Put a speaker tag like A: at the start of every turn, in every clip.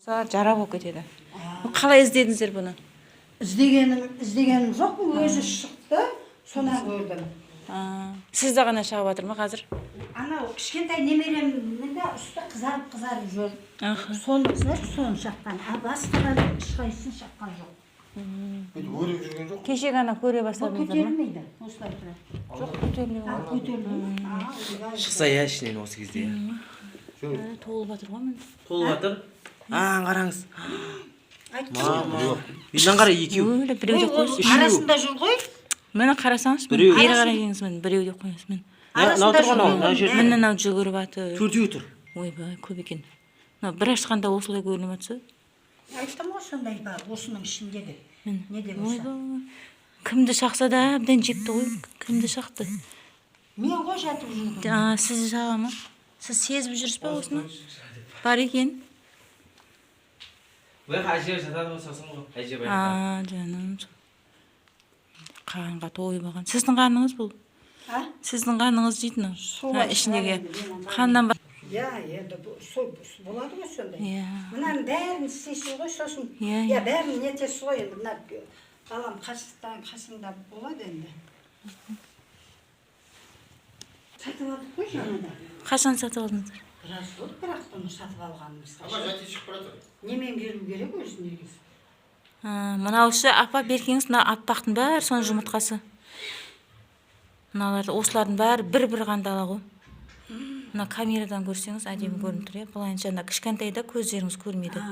A: Жара болып кетеді. Қалай іздедіңіздер бұны?
B: Іздегенім жоқ, өзі шықты, содан көрдім.
A: Сізді ғана шағып жатыр ма қазір?
B: Анау кішкентай немеремнің де үсті қызарып қызарып жүр.
A: Аха.
B: Соны, значит, соны шаққан. А басқалар ешқайсысын шаққан жоқ.
C: Бүйтіп өріп жүрген жоқ.
A: Кеше ғана көре
B: Бұл
A: бастадыңыздар ма?
B: көтерілмейді. Осылай тұрады.
A: Жоқ, көтерілмей
B: А, көтерілді ме? А, ойбай.
D: Шықса иә ішінен осы кезде иә.
A: қалды. Толып жатыр ғой міне.
D: Толып жатыр. А, қараңыз.
B: Айттым.
D: Мама. Мындан қара, екеу.
A: Өлі, біреу деп
B: Ой, ол
A: қойыңыз.
B: арасында жүр ғой.
A: Міне қарасаңызшы, міне.
D: Біреу.
A: Бері қарай келіңіз, міне, біреу деп қойыңыз, міне.
D: Мынау
B: Арасында
D: тұр ғой,
B: жүр
D: мынау,
B: ғой.
D: мына жерде.
A: Міне мынау жүгіріп жатыр.
D: Төртеу тұр.
A: Ойбай, көп екен. Мынау бір ашқанда осылай көрініп жатса.
B: Айттым ғой, сондай бар осының ішінде де. Не де болса.
A: Ойбай. Кімді шақса да әбден жепті ғой. Кімді шақты?
B: Мен ғой жатып жүрдім.
A: А, сізді шаға ма? Сіз сезіп жүрсіз ба осыны? Бар екен.
D: Бұл әже жатады ғой сосын ғой. Әже
A: А, жаным. Қанға тойып алған. Сіздің қаныңыз бұл.
B: А?
A: Сіздің қаныңыз дейді мынау.
B: Солай
A: Мына ішіндегі
B: шығар енді, мен
A: қаннан
B: Иә, енді сол болады ғой сондай.
A: Иә.
B: Мынаның бәрін істейсіз ғой сосын.
A: Иә,
B: иә,
A: иә.
B: бәрін нетесіз ғой енді мына балам қасыңда болады енді. Сатып алдық қой жаңада.
A: Қашан сатып алдыңыздар?
B: Біраз болды бірақ бұны сатып алғанымызға.
C: Ама жәте шығып бара жатыр.
B: Немен келу керек өзі негізі?
A: А, мынаушы апа беркеңіз, мына аппақтың бәрі соның жұмыртқасы. Мыналар, осылардың бәрі бір-бір қандала ғой. Мына камерадан көрсеңіз әдемі көрініп тұр, иә. Былайынша ана кішкентайда көздеріңіз көрмейді.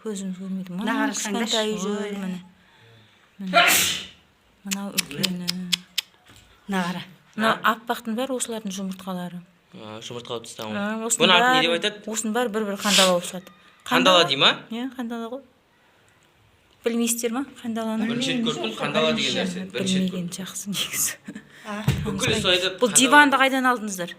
A: Көзіміз көрмейді.
B: Мына
A: Мына
B: қарасаңдаршы,
A: кішкентайы жүр,
B: ой.
A: міне. Міне. Мынау үлкені.
B: Мына қара.
A: Мына аппақтың бәрі осылардың жұмыртқалары.
D: Жұмыртқа алып
A: А,
D: тастаған.
A: осының
D: Бұның атын не
A: бәрі-
D: деп айтады?
A: Осының бәрі бір-бір қандала болып шығады.
D: Қандала дей ма?
A: Иә, қандала ғой. Білмейсіздер ма қандаланы?
D: Бірінші рет көрдім қандала деген нәрсе. Бірінші рет
A: Білмеген жақсы негізі.
D: көрдім. Бүкіл солай айтады.
A: Бұл диванды қайдан алдыңыздар?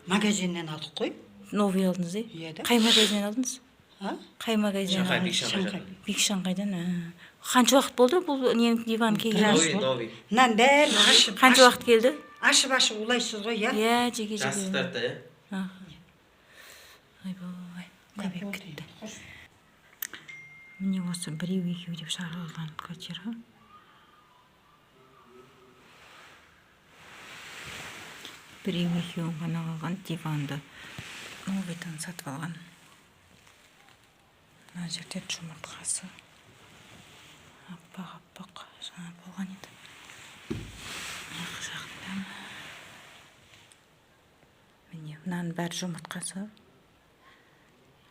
B: Магазиннен алдық қой.
A: Новый алдыңыз, е?
B: Иә да.
A: Қай магазиннен алдыңыз?
B: А?
A: Қай магазиннен
D: Шанхай,
A: алдыңыз?
D: Биг Шанхай.
B: Шанхай.
A: Биг Шанхайдан. А. Қанша уақыт болды бұл ненің диван келгені?
D: Новый, новый.
B: Мынаның бәрін ашып
A: Қанша уақыт келді?
B: ашып ашып улайсыз ғой, иә?
A: Иә, жеке жеке.
D: Жастықтарды да, иә.
A: Аха. Ойбай, көбейіп кетті. Міне осы біреу екеу деп шығарылған квартира. Біреу екеуін ғана қалған диванды новыйдан сатып алған. Мына жерде жұмыртқасы аппақ аппақ жаңа болған еді. Ақ жағында міне мынаның бәрі жұмыртқасы.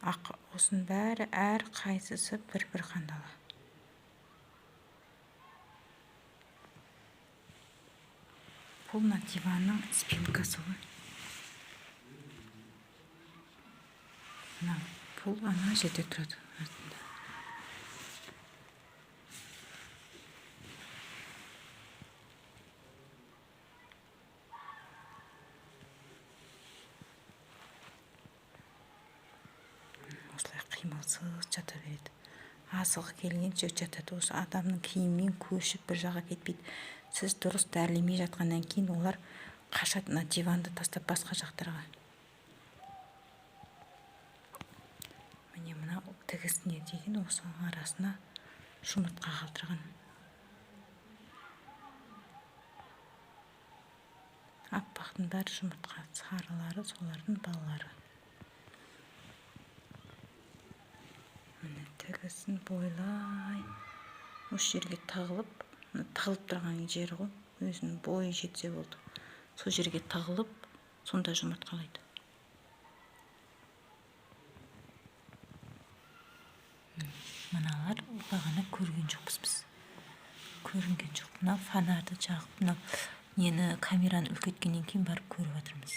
A: Ақ осының бәрі әр қайсысы бір бір қандала. Бұл мына диванның спинкасы ғой. Мына бұл ана жерде тұрады артында. Осылай қимылсыз жата береді. Азығы келгенше жатады. Осы адамның киімімен көшіп бір жаққа кетпейді. Сіз дұрыс дәрілемей жатқаннан кейін олар қашады, мына диванды тастап басқа жақтарға. Міне мына тігісіне деген осының арасына жұмыртқа қалдырған. Аппақтың бәрі жұмыртқа, сарылары солардың балалары. Міне тігісін бойлай осы жерге тығылып, мына тығылып тұрған жері ғой, өзінің бойы жетсе болды. Сол жерге тығылып, сонда жұмыртқалайды. Мыналар бағана көрген жоқпыз біз. Көрінген жоқ. Мына фонарды жағып, мына нені камераны үлкейткеннен кейін барып көріп жатырмыз.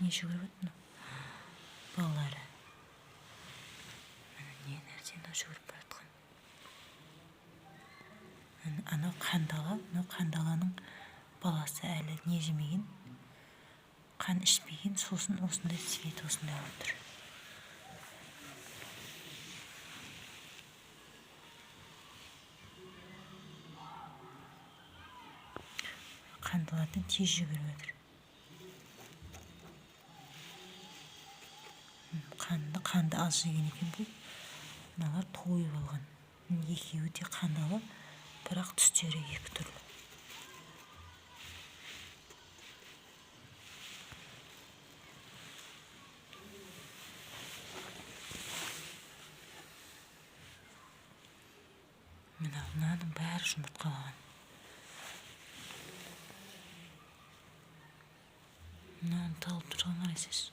A: Не жүгіріп жатыр мынау? Балалары. Міне не нәрсе мынау жүгіріп бара жатқан. Міне анау қандала, мынау қандаланың баласы әлі не жемеген, қан ішпеген, сосын осындай цвет осындай болып тұр. Қандаладан тез жүгіріп жатыр. Енді қанды аз жеген екен бұл. Мыналар тойып алған. Екеуі де қандала, бірақ түстері екі түрлі. Мына мынаның бәрі жұмыртқалаған. Мынаның талып тұрған қарасайшы.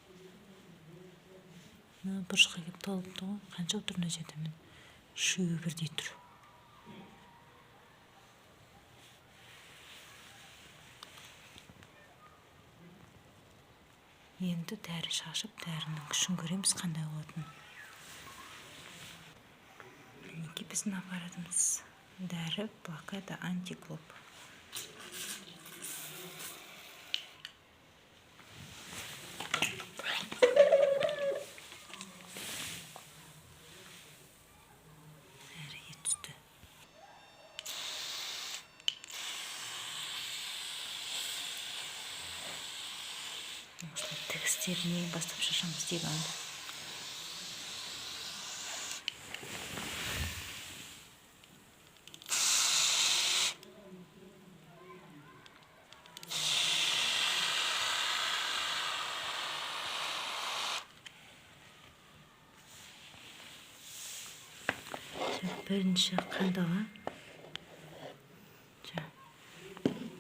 A: Мына бұрышқа келіп талыпты ғой. Қанша тұр мына жерде, міне. Үшеуі бірдей тұр. Енді дәрі шашып, дәрінің күшін көреміз қандай болатынын. Мінекей біздің аппаратымыз. Дәрі блокада антиклоп. Дәріге түсті. Осылай тігістерінен бастап шашамыз диванды. Бірінші қандала.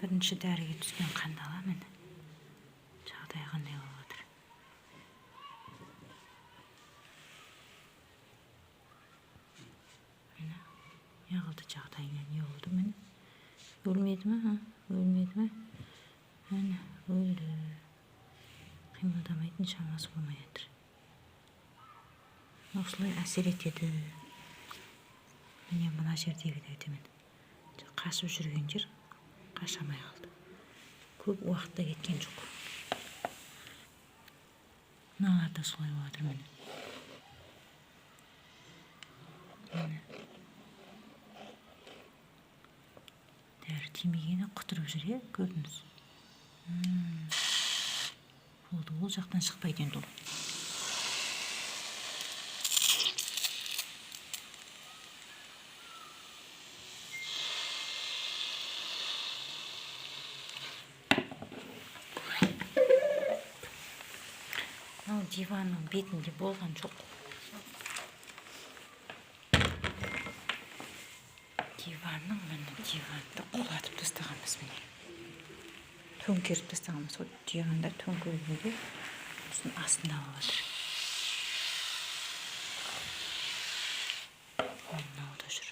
A: Бірінші дәріге түскен қандала міне. Жағдай қандай болып жатыр. Міне, не қылды жағдайына, не болды міне? Өлмеді ме? Өлмеді ме? Міне, өлді. Қимылдамайтын шамасы болмай жатыр. Осылай әсер етеді. Міне мына жердегі де өте міне. Қашып жүрген жер қашамай қалды. Көп уақытта кеткен жоқ. Мыналар да солай болып жатыр міне. Міне. Дәрі тимегені құтырып жүр, иә, көрдіңіз. Болды, ол жақтан шықпайды енді ол. Мынау диванның бетінде болған жоқ. Диванның міне диванды құлатып тастағанбыз міне. Төңкеріп тастағанбыз. Ол диванда төңкергенде осының астында болып жатыр. Мынау да жүр.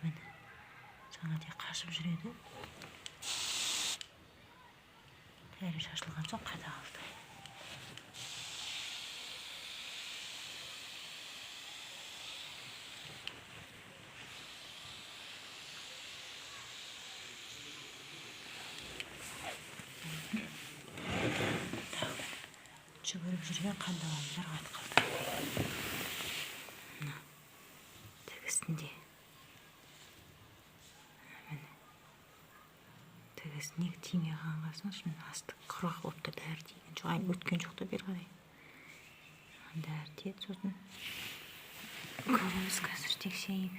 A: Міне, жаңа де қашып жүреді. Дәрі шашылған соң қайда қалды. Жүгіріп жүрген қандаламдар қайтып қалды. Мына тігісінде. Тігісіне тимей қалған қарасаңызшы, міне асты құрғақ болып тұр, дәрі тиген жоқ, әлі өткен жоқ та бері қарай. Дәрі тиеді, сосын көреміз қазір тексерейік.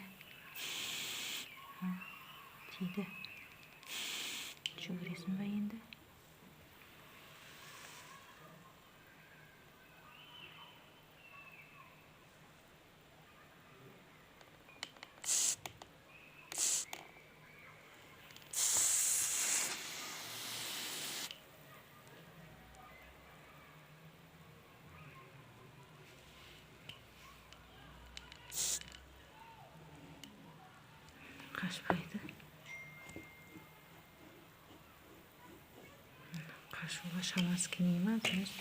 A: Тиді. Жүгіресің ба енді? Қашпайды. Қашуға шамасы келмей ма? Значит,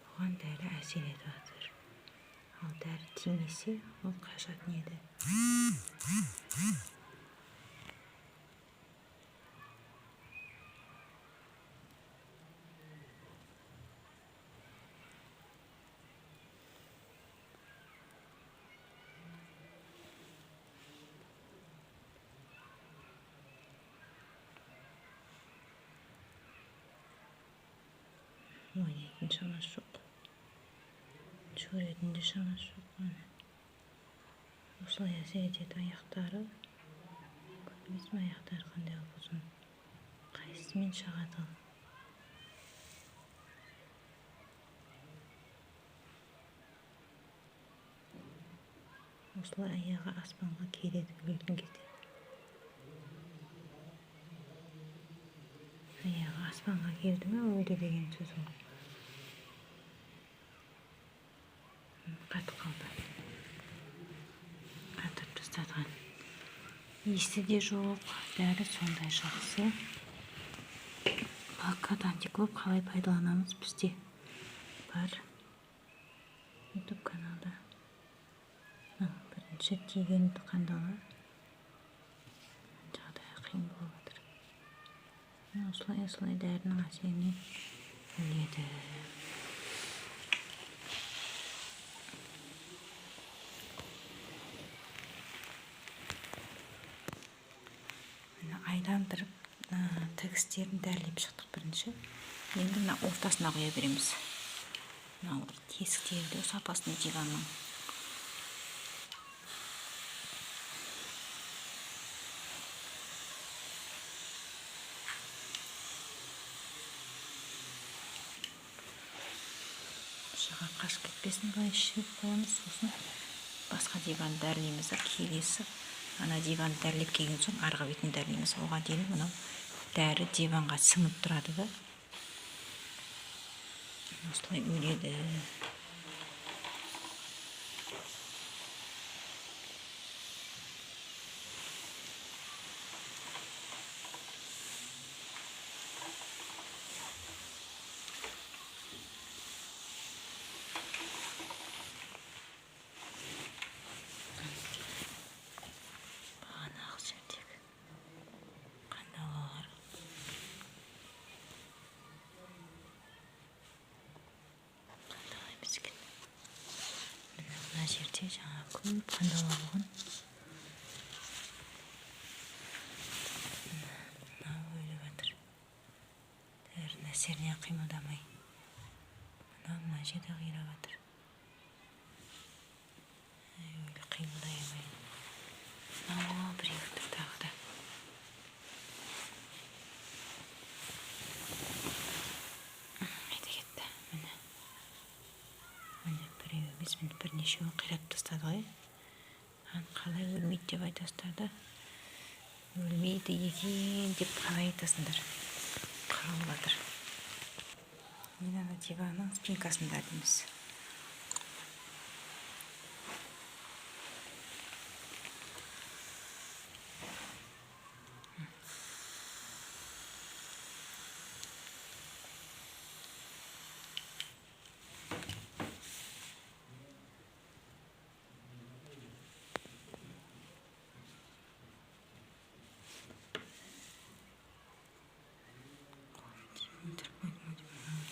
A: бұған дәрі әсер етіп жатыр. Ал дәрі тимесе, ол қашатын еді. Жүгіретін шамасы жоқ. Жүгіретін де шамасы жоқ. Міне. Осылай әсер етеді аяқтары. Көрдіңіз бе, аяқтары қандай ұзын. Қайсысымен шағады ол? Осылай аяғы аспанға келеді өлген кезде. Аяғы аспанға келді ме, өлді деген сөз ол. Қатып қалды. Қатырып тастадыған. Иісі де жоқ, дәрі сондай жақсы. Блокад антиклоп қалай пайдаланамыз бізде бар YouTube каналда. Бірінші тиген қандала жағдайы қиын болып жатыр. Осылай осылай дәрінің әсерінен өледі. Міне, айландырып, тігістерін дәрілеп шықтық бірінші. Енді мына ортасына құя береміз. Мынау тесіктері де сапасына диванның. Шыға қашып кетпесін, былай шіріп қоямыз. Сосын басқа диванды дәрілейміз да, келесі ана диванды дәрілеп келген соң арғы бетін дәрілейміз. Оған дейін мынау дәрі диванға сіңіп тұрады да, осылай өледі. Бағанағы жердегі қандалалар. Қандала емес екен. Міне, мына жерде жаңа көп қандала болған. Міне, мынау өліп жатыр. Дәрінің әсерінен қимылдамай. Мынау мына жерде қирап жатыр. Ай, өлі қимылдай алмай. Мынау біреу тұр тағы да. Қайда кетті? Міне. Міне, біреу емес, міне бірнешеуін қиратып тастады ғой. Ан қалай өлмейді деп айтасыздар да. Өлмейді екен деп қалай айтасыңдар? Қырылып жатыр. Мен ана диванның спинкасын дәрілейміз.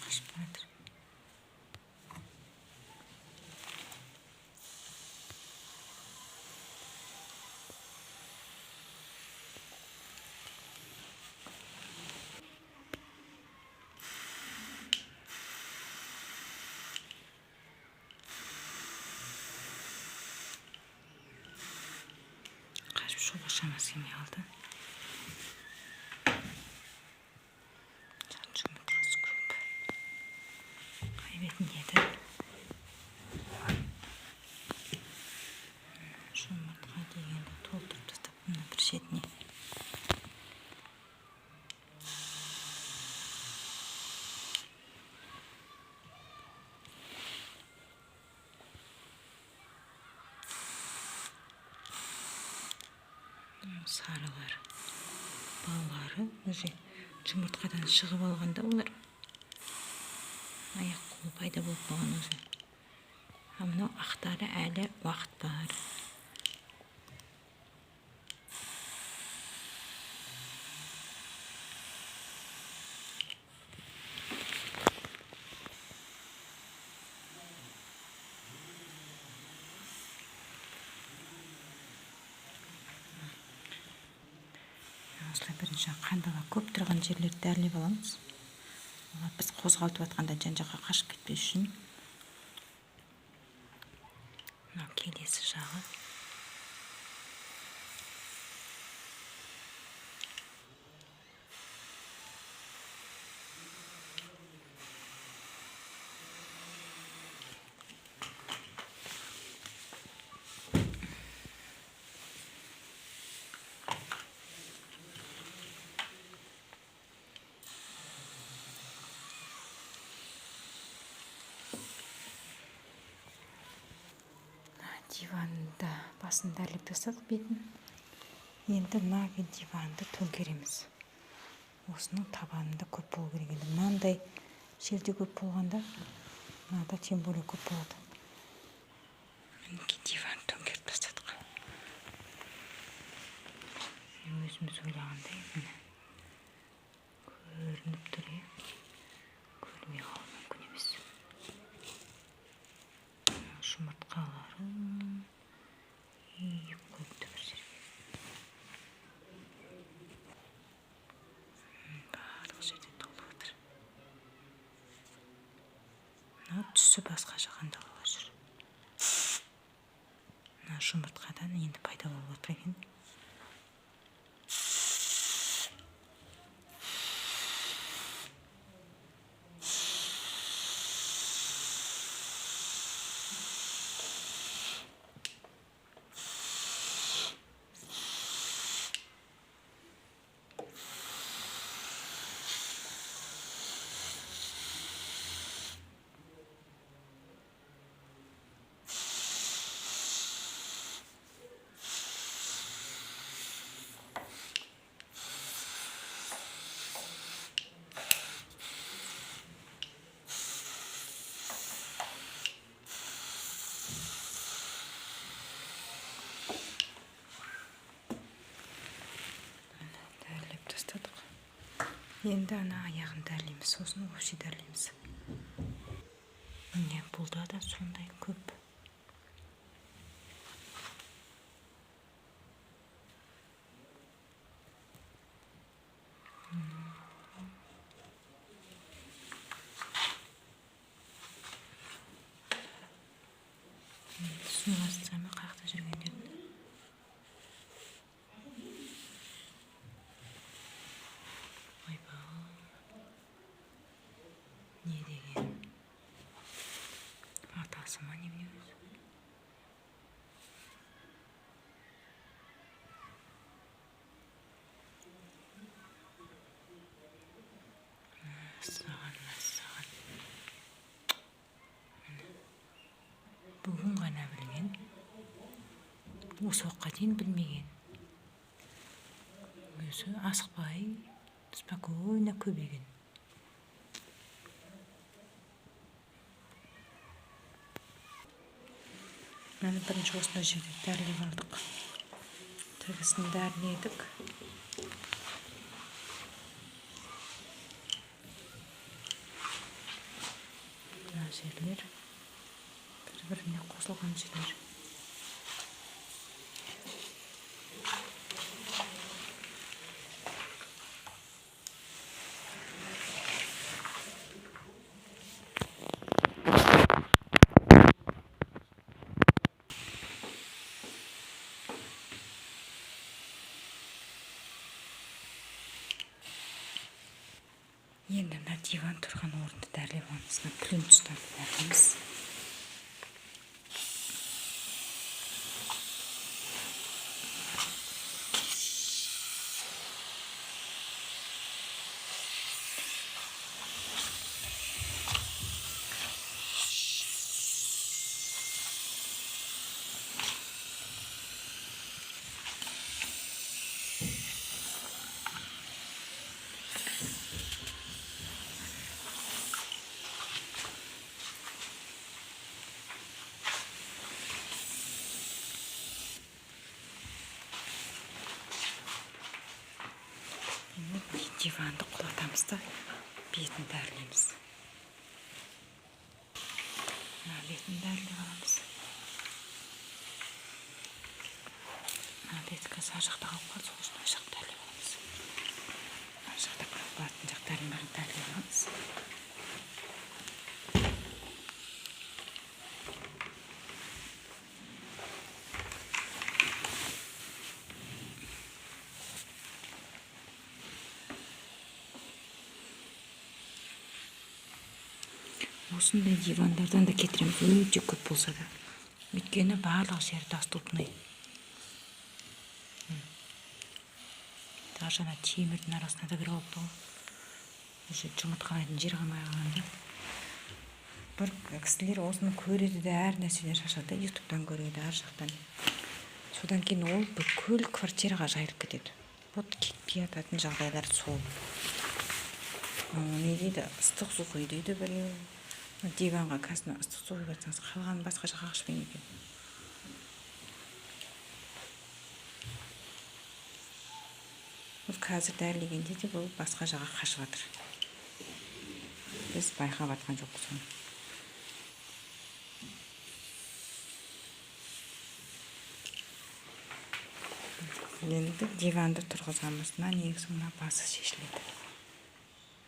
A: Қашып бара жатыр. Қашып шығуға шамасы келмей қалды. Жұмыртқасы көп. Қай бетінде еді? Жұмыртқа дегенді толтырып тастап мына бір шетіне. Сарылар балалары уже жұмыртқадан шығып алғанда олар аяқ қолы пайда болып қалған уже. А мынау ақтары әлі уақыт бар. Осылай бірінші қандала көп тұрған жерлерді дәрілеп аламыз. Олар біз қозғалтып жатқанда жан жаққа қашып кетпес үшін. Мынау келесі жағы. Диванды басын дәрілеп тастадық, бетін. Енді мына диванды төңкереміз. Осының табанында көп болу керек енді. Мынандай жерде көп болғанда, мынада тем более көп болады. Мінекей, диванды төңкеріп тастадық. Өзіміз ойлағандай, міне, көрініп тұр, иә. Көрмей қалу мүмкін емес. Жұмыртқаларын үйіп қойыпты бір жерге. Барлық жерде толып отыр. Мынау түсі басқаша қандалалар жүр. Мына жұмыртқадан енді пайда болып отыр екен. Дәрілеп тастадық. Енді ана аяғын дәрілейміз, сосын вообще дәрілейміз. Міне, бұлда да сондай көп. Түсіне бастырма қаяқта жүргендерін. Ойбай. Не деген? Атасы ма немене өзі? Мәссаған, мәссаған. Міне. Бүгін ғана білген. Осы уақытқа дейін білмеген. Өзі асықпай, спокойно көбейген. Міне, бірінші осындай жерде дәрілеп алдық. Тігісін дәріледік. Мына жерлер бір-біріне қосылған жерлер. Енді мына диван тұрған орынды дәрілеп аламыз. Мына плинтустарды дәрілейміз. Енді диванды құлатамыз да, бетін дәрілейміз. Мына бетін дәрілеп аламыз. Мына бет қазір ар жақта қалып қалды, сол үшін ар жақты дәрілеп аламыз. Ар жақта қалып қалатын жақтарын бәрін дәрілеп аламыз. Осындай дивандардан да кетіреміз, өте көп болса да. Өйткені барлық жері доступный. Даже ана темірдің арасына да кіріп алыпты ғой. Уже жұмыртқалайтын жер қалмай қалған да. Бір кісілер осыны көреді де, әр нәрседен шашады да, ютубтан көреді, ар жақтан. Содан кейін ол бүкіл квартираға жайылып кетеді. Вот кетпей жататын жағдайлар сол. Не дейді, ыстық су құй дейді біреу. Диванға қазір ыстық су құйып жатсаңыз, қалғанын басқа жаққа қашпайды екен. Бұл қазір дәрілегенде де бұл басқа жаққа қашып жатыр. Біз байқап жатқан жоқпыз оны. Енді диванды тұрғызамыз. Мына негізі мына басы шешіледі.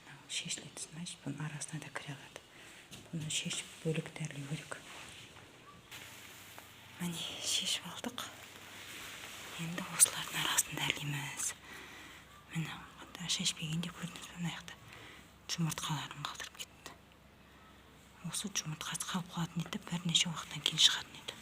A: Мынау шешіледі, значит, бұның арасына да кіре алады. Бұны шешіп бөлек дәрілеу керек. Міне, шешіп алдық. Енді осылардың арасын дәрілейміз. Міне, онда шешпегенде көрдіңіз бе, мына жақта жұмыртқаларын қалдырып кетті. Осы жұмыртқасы қалып қалатын еді, бірнеше уақыттан кейін шығатын еді.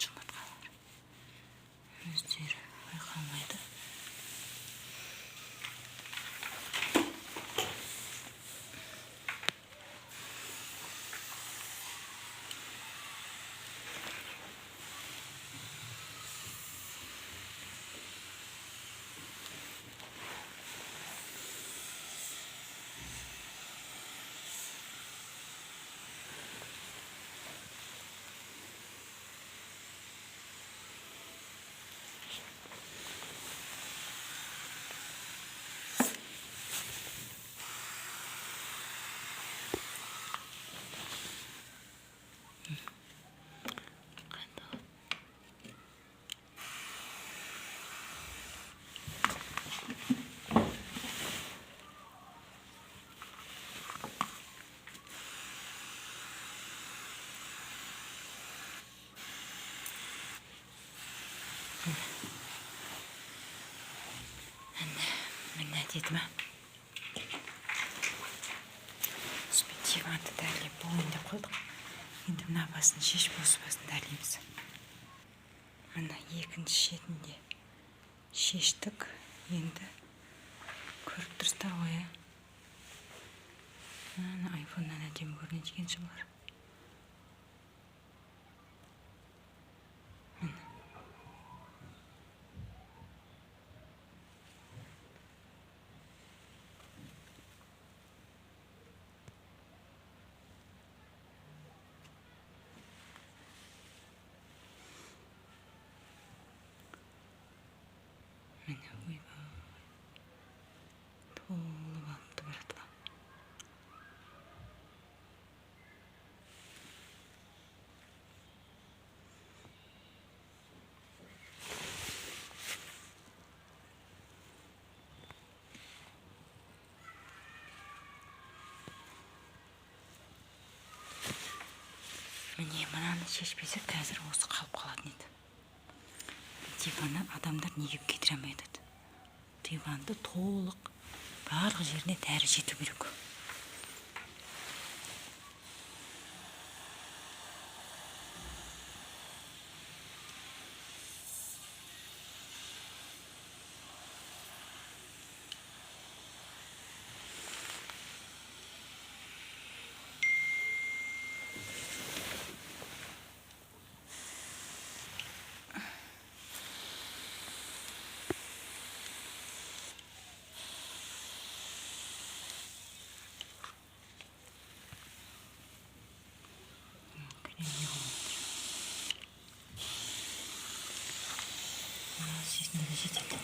A: Жұмыртқалар өздері байқалмайды. Міне деді ма? Сонымен диванды дәрілеп болайын деп қойдық. Енді мына басын шешіп, осы басын дәрілейміз. Мына екінші шетінде шештік. Енді көріп тұрсыздар ғой, ә? Ана айфоннан әдемі көрінеді екен бұлар. Міне. Міне, ойбай. Толып алыпты братва. Міне, мынаны шешпесек қазір осы қалып қалатын еді. Диваннан адамдар неге кетіре алмай жатады? Диванды толық барлық жеріне дәрі жету керек. Жетеді.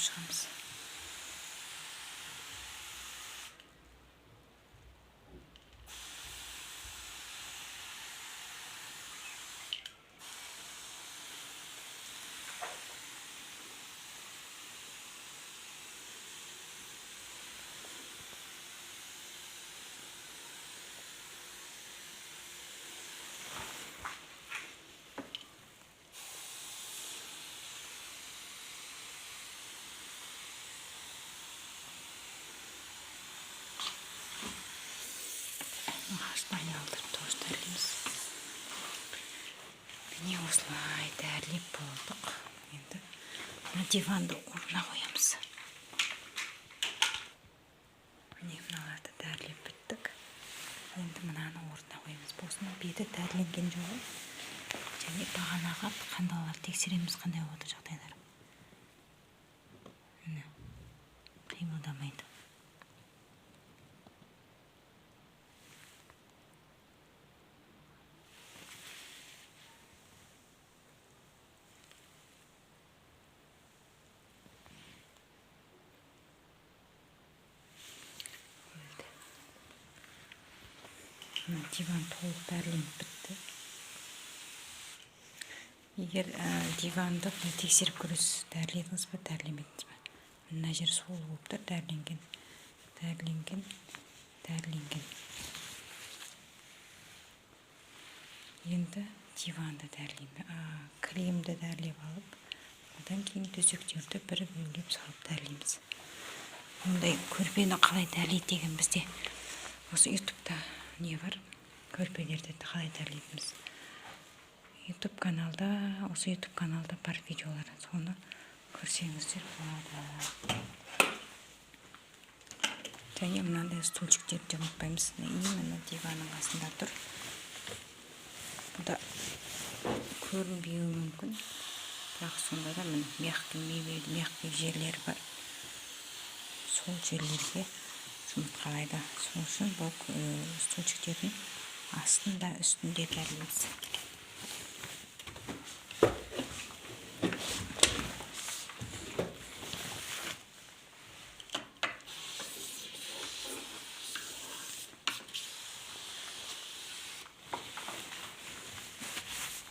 A: шығамыз. Ағашты айналдырып тоже дәрілейміз. Міне, осылай дәрілеп болдық. Енді мына диванды орнына қоямыз. Міне, мыналарды дәрілеп біттік. Енді мынаны орнына қоямыз. Осының беті дәріленген жоқ. Және бағанағы қандалаларды тексереміз, қандай болып жатыр жағдайлары. Міне, қимылдамайды. Өлді. Мына диван толық дәріленіп бітті. Егер диванды былай тексеріп көресіз, дәріледіңіз бе, дәрілемедіңіз бе. Мына жер сол болып тұр, дәріленген, дәріленген, дәріленген. Енді диванды дәрілеймін, кілемді дәрілеп алып, одан кейін төсектерді бір біреулеп салып дәрілейміз. Мұндай көрпені қалай дәрілейді деген бізде осы Ютубта не бар, көрпелерді қалай дәрілейтініміз. Ютуб каналда, осы Ютуб каналда бар видеолар, соны көрсеңіздер болады. Және мынандай стульчиктерді де ұмытпаймыз. Именно диванның қасында тұр. Бұл да көрінбеуі мүмкін, бірақ сонда да, міне, мягкий мебель, мягкий жерлері бар, сол жерлерге жұмыртқалайды. Сол үшін бұл стульчиктердің астында, үстінде дәрілейміз.